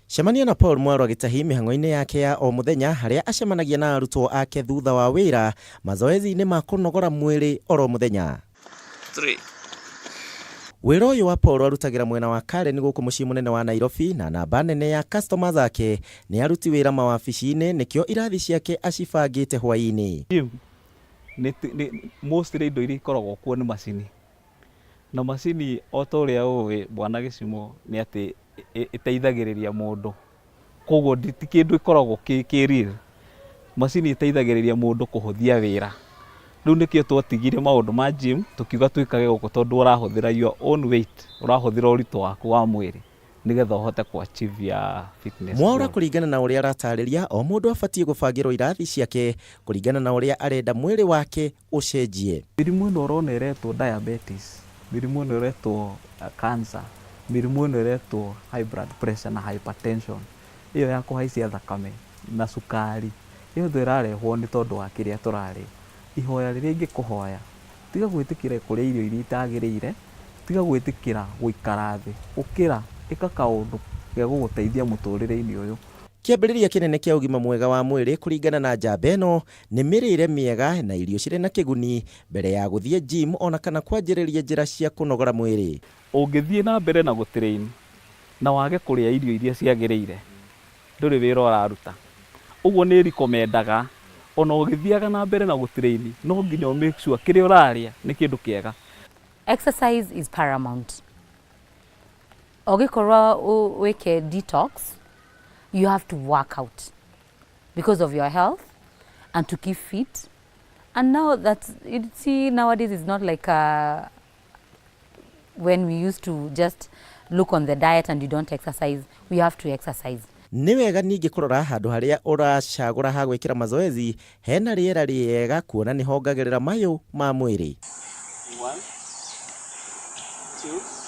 Cemania na Paul Mwarwa Gĩtahi mĩhang'o-inĩ yake ya o mũthenya harĩa acemanagia na arutwo ake thutha wa wĩra mazoezi-inĩ ma kũnogora mwĩrĩ oro mũthenya. 3. Wĩra ũyũ wa Paul arutagĩra mwena wa Karen gũkũ mũciĩ mũnene wa Nairobi na namba nene ya customers ake nĩ aruti wĩra mawabici-inĩ nĩkĩo irathi ciake acibangĩte hwaĩ-inĩ. Gym nĩ mostly indo iria ikoragwo kuo nĩ macini. Na macini o ta ũrĩa ũĩ bwana Gĩcimo nĩ atĩ ĩteithagĩrĩria mũndũ. Koguo ti kĩndũ ĩkoragwo kĩ real. Macini ĩteithagĩrĩria mũndũ kũhũthia wĩra. Rĩu nĩkĩo twatigire maũndũ ma gym tũkiuga twĩkage gũkũ tondũ ũrahũthĩra your own weight, ũrahũthĩra ũritũ waku wa mwĩrĩ nĩgetha ũhote kũ achieve your fitness Mwaura goal. Kũringana na ũrĩa aratarĩria, o mũndũ abatiĩ gũbangĩrwo irathi ciake kũringana na ũrĩa arenda mwĩrĩ wake ũcenjie. Mĩrimũ ĩno ũrona ĩretwo diabetes, mĩrimũ ĩno ĩretwo cancer, mĩrimũ ĩno ĩretwo high blood pressure na hypertension, ĩyo ya kũhaicia thakame na cukari, yothe ĩrarehwo nĩ tondũ wa kĩrĩa tũrarĩa. Ihoya rĩrĩa ingĩkũhoya, tiga gwĩtĩkĩra kũrĩa irio iria itagĩrĩire, tiga gwĩtĩkĩra gũikara thĩ, ũkĩra, ĩka kaũndũ gegũgũteithia mũtũrĩre-inĩ ũyũ. Kĩambĩrĩria kĩnene kĩa ũgima mwega wa mwĩrĩ kũringana na njamba ĩno nĩ mĩrĩre mĩega na irio cirĩ na kĩguni mbere ya gũthiĩ gym ona kana kwanjĩrĩria njĩra cia kũnogora mwĩrĩ. Ũngĩthiĩ na mbere na gũtrain na wage kũrĩa irio iria ciagĩrĩire, ndũrĩ wĩra ũraruta. Ũguo nĩ recommendaga ona ũgĩthiaga na mbere na gũtrain no nginya ũ make sure kĩrĩa ũrarĩa nĩ kĩndũ kĩega. Exercise is paramount. Ũgĩkorwo wĩke detox, you have to work out because of your health and to keep fit. And now that you see, nowadays it's not like when we used to just look on the diet and you don't exercise. We have to exercise. Nĩ wega ningĩ kũrora handũ harĩa ũracagũra ha gwĩkĩra mazoezi hena rĩera rĩega kuona nĩ hongagĩrĩra mayũ ma mwĩrĩ. 1, 2.